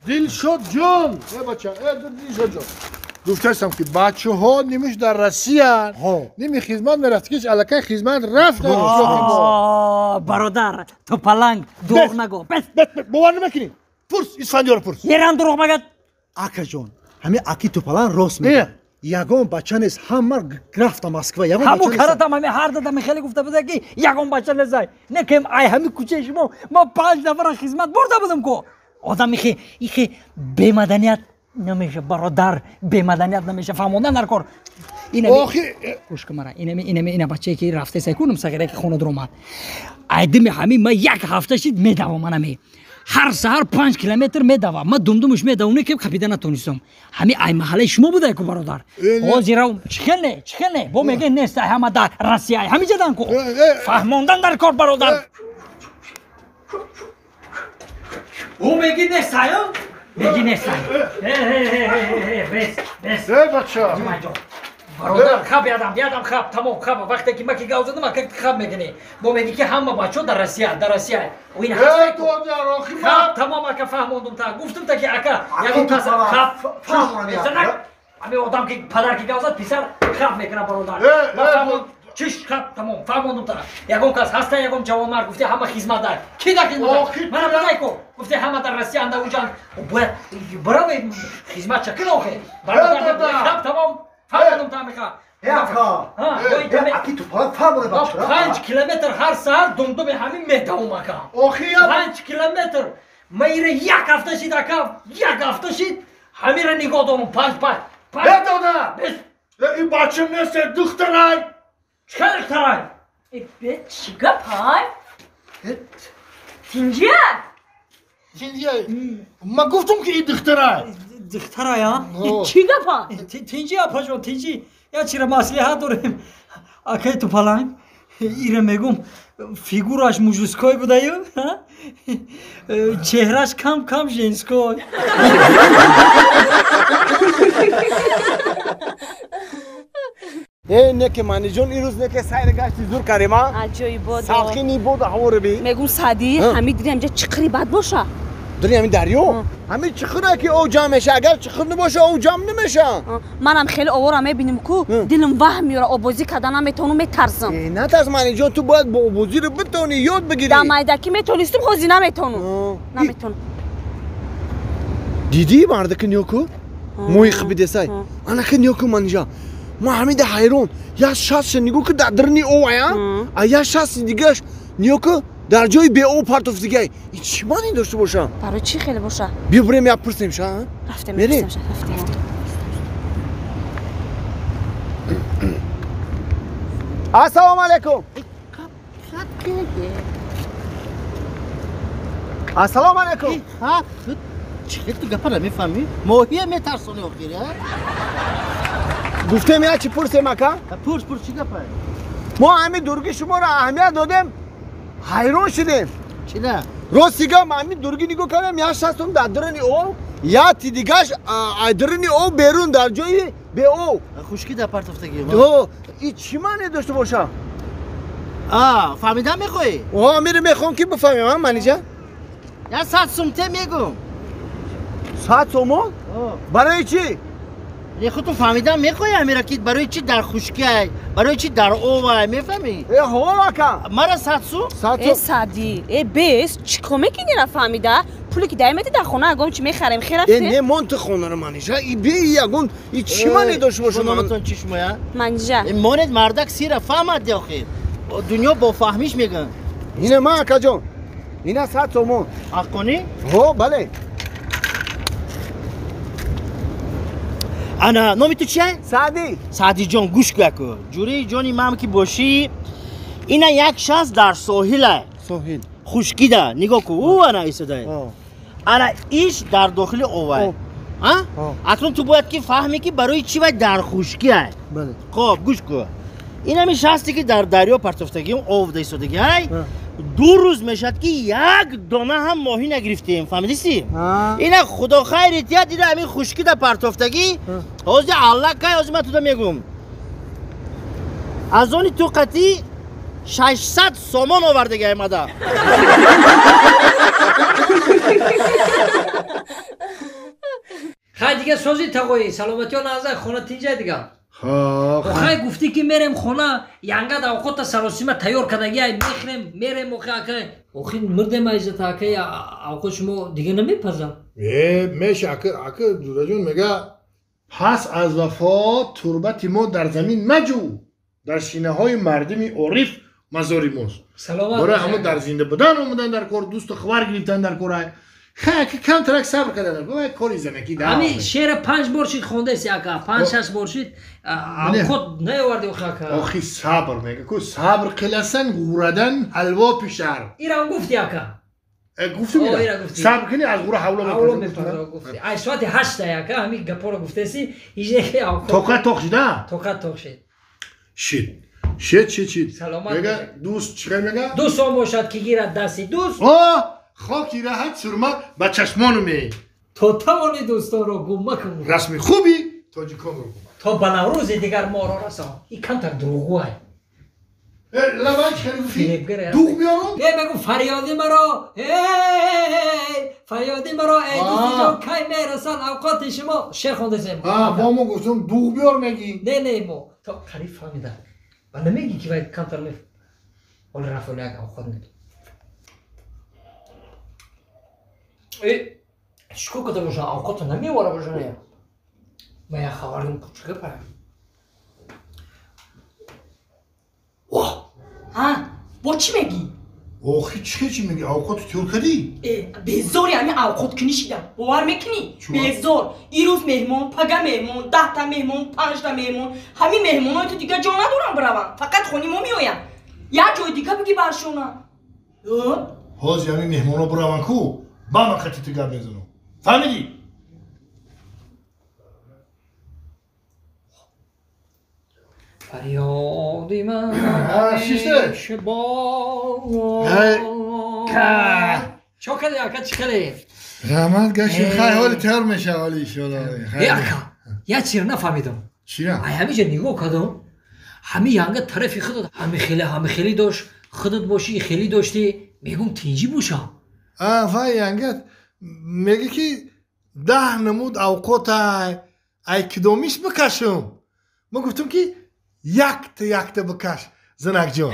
Дилшод ҷон, э бача, э Дилшод ҷон. Гуфтаистам ки бачаҳо нимиш дар Россия, ними хизмат мерафт, ки аллакай хизмат рафт. Бародар, ту паланг дурӯғ нагӯ. Бовар намекунӣ? Пурс, Исфандиёро пурс. Ерам дурӯғ магад. Акаҷон, ҳамин аки тупаланг рост мегӯяд. Ягон бача нест, ҳама рафта Москва. Ҳамун каратам ҳами ҳар дадами хеле гуфта буда ки ягон бача несай. Не кем ай ҳами кӯчаи шумо ма 5 нафара хизмат бурда будам ку. Одам ихе бемаданият намеша, бародар, бемаданият намеша, фаҳмондан дар кор. Гӯш кун мара, инами ина бачае ки рафта сай кунам сағира ки хона дуромад. Айдими ҳамин ма як ҳафта шид медавам анами. Ҳар саҳар 5 километр медавам. Ма думдумаш медавам, ки қапида натонистам. Ҳами ай маҳаллаи шумо буда ку бародар. Ҳозир чихел не, чихел не. Бо меге нест ай ҳама дар Россия, ай ҳами ҷадан ку. Фаҳмондан дар кор бародар. Ӯ меги нест ай, меги нест ай. Бес, бес. Э бача. Бародар, хаб ядам, ядам хаб, тамом хаб. Вақте ки ма ки гав задам, акак хаб мекунӣ. Бо меги ки ҳама бачаҳо дар Россия, дар Россия. Ӯ ин ҳаст. Хаб, тамом ака фаҳмондум та. Гуфтум та ки ака, ягон кас хаб фаҳмонам. Ҳами одам ки падар ки гав зад, писар хаб мекунад бародар. Чиш хаб, тамом, фаҳмондум та. Ягон кас ҳаста, ягон ҷавонмард гуфти ҳама хизмат дар. Ки дар хизмат? Мана будай ку. Гуфти ҳама дар Россия анда уҷан. Бояд бараве хизмат ча кин охе. Бародар хаб, тамом. Фаҳмондум та меха. Аки тупаланг фаҳмоне бачара. 5 километр ҳар саҳар думдуми ҳамин медавам ака. 5 километр. Ма ира як ҳафта шид ака, як ҳафта шид. Ҳамира нигоҳ дорум 5 5. Э дода. Ин бача нест, духтарай. Чӣ духтарай? Э, чӣ гап ҳай? Тинҷия? Тинҷия. Ма гуфтум ки ин духтарай. Духтарай, а? Чӣ гап ҳай? Тинҷи апаҷон, тинҷи. Я чира маслиҳат дорем. Акай тупаланг, ира мегум, фигураш мужской будаю, чеҳраш кам-кам женской. Э, неке Маниҷон, ирӯз неке сайр гашти зур кардем, а? Аҷоиб бодо. Салқини бода ҳаворо би. Мегум Саъдӣ, ҳамин дири ҳамҷа чиқири бад боша. Дири ҳамин дарё? Ҳамин чиқире ки об ҷамъ меша, агар чиқир набоша, об ҷамъ намеша. Манам хеле овора мебинем ку, дилам ваҳм меёра, обозӣ карда наметавонам, метарсам. Э, натарс Маниҷон, ту бояд бо обозиро битавонӣ, ёд бигирӣ. Дар майдакӣ метавонистам, ҳозир наметавонам. Наметавонам. Дидӣ мардаки ниё ку? Моҳи хибидесай. Анаки ниё ку Маниҷон. Ма ҳамида ҳайрон, як шастша нигоҳ ку дар даруни ов ая, а як шасти дигаш ниё ку дар ҷои беоб партофт дигай. Ин чӣ маъне дошта боша? Барои чӣ хеле боша? Биё бирем як пурсем ша, а? Рафтем, мерем. Рафтем. Ассалому алайкум. Ассалому алайкум. Ха, чӣ хел ту гапа намефаҳмӣ? Моҳия метарсонӣ охир, а? Гуфтем як чӣ пурсем ака? Пурс, пурс, чӣ гапа? Мо ҳамин дурги шуморо аҳамият додем, ҳайрон шудем. Чира? Рости гап, ҳамин дурги нигоҳ кардем, як шастум дар даруни об, як ти дигаш аз даруни об берун дар ҷои беоб. Хушкӣ дар партофтагӣ. Ҳо, ин чӣ маъне дошта боша? А, фаҳмидан мехоҳӣ? Ҳо, амиро мехоҳам ки бифаҳмем, а Манижа? Як 100 сум те мегӯм. 100 сомон? Барои чӣ? Не, худту фаҳмидан мехоҳӣ амира ки барои чӣ дар хушкӣ ай, барои чӣ дар об ай, мефаҳмӣ? Э, ҳо ака. Мара 100 сум? Э, Саъдӣ, э бес, чӣ кор мекунӣ ра фаҳмида? Пуле ки дай мети дар хона ягон чӣ мехарем, хе рафтем? Э, не, мон ту хонаро Манижа, и бе ягон, и чӣ маъне дошта боша? Номатон чӣ шумоя? Манижа. Э, монед мардак сира фаҳмад де охир. Дунё бо фаҳмиш мегӯянд. Ина ма акаҷон, ина 100 сомон. Ҳаққонӣ? Ҳо, бале. Ана, номи ту чия? Саъдӣ. Саъдиҷон, гӯш кун яку. Ҷураи ҷони ман ки бошӣ, ина як шахс дар соҳила. Соҳил. Хушкида, нигоҳ кун, ӯ ана истода. Ана иш дар дохили овай. А? Акнун ту бояд ки фаҳмӣ ки барои чӣ вай дар хушкӣ ай. Хоб, гӯш кун. Ин ҳамин шахсе ки дар дарё партофтагиам ов да истодагӣ ай, 2 рӯз мешавад ки як дона ҳам моҳӣ нагирифтем, фаҳмидисӣ? Ина худо хайри тия дида ҳамин хушкида партофтагӣ, ҳозир аллакай, ҳозир ман туда мегӯм. Аз они ту қатӣ 600 сомон овардагӣ аймада. дига сози тағои саломатиё наза хона тинҷа дига. Хай гуфтӣ ки мерем хона янга авқота саросима тайёр кардаги ай мехӯрем мерем охи акай. Охи мурдем айзата акай авқот шумо дига намепазам. Э меша ака ака Ҷураҷон мега пас аз вафот турбати мо дар замин маҷӯ дар синаҳои мардуми ориф мазори мост. Барои ҳамо дар зинда будан омадан дар кор дӯсту хабар гирифтан дар кор ай. Хай ака камтарак сабр кардан дар кор кори занакӣ да. Ҳами шеъра 5 бор шид хондаси ака 5-6 бор шид авқот наёварди охи ака. Охи сабр мега ку сабр қиласан ғурадан ҳалво пишар. Ирам гуфти ака. Гуфтум ира. Сабр кунӣ аз ғура ҳавло мепазад гуфти. Ай соати 8 ака ҳами гапоро гуфтаси ҳеҷ авқот. Тоқат тоқ шида? Тоқат тоқ шид. Шид. Шид шид шид. Саломат. Мега дӯст чӣ мега? Дӯст он бошад ки гирад дасти дӯст. Хоки раҳат сурма ба чашмону ме. То тавони дӯстонро гум макун. Расми хуби тоҷиконро гум. То ба наврӯзи дигар моро расон. Ин камтар дурӯғгӯ ай. Лабай чӣ хеле гуфтӣ? Дуғ биёрам? Э мегӯ фарёди маро фарёди маро эй дӯстиҷон кай мерасан авқоти шумо шеър хондасем. Бо мо гуфтам дуғ биёр мегӣ. Не не мо то қариб фаҳмидам. Ва намегӣ ки вай камтар меф ҳоли рафт ҳоли як авқот мед. Чикор карда бошам? Авқотро намевара бошам. Ман як хабарим кучика парам. Ҳа, бо чӣ мегӣ? Охи чӣ чӣ мегӣ? Авқотро тайёр кардӣ? Безори ҳамин авқоткунӣ шидам. Бовар мекунӣ? Безор. Ирӯз меҳмон, пага меҳмон, 10та меҳмон, 5та меҳмон. Ҳамин меҳмонои ту дигар ҷо надорам бираванд. Фақат хони мо меоянд. Як ҷои дига бигӣ баршона. Ҳозир ҳамин меҳмоно бираванд ку? Ба ман хати ту гап мезанам. Фаҳмидӣ? Фарёди ман чо кардӣ ака чӣ кардӣ? Раҳмат гашти хай ҳоли тайёр мешава ҳоли иншоалло. Э ака як чизро нафаҳмидам. Чира? Ай ҳамиҷа нигоҳ кардам ҳами янга тарафи худат ҳами хеле ҳами хеле дошт худат бошӣ хеле доштӣ мегум тинҷӣ бошам. Вай янга мега ки 10 намуд авқот ай кидомиш бикашам. Ман гуфтам ки якта якта бикаш занакҷон.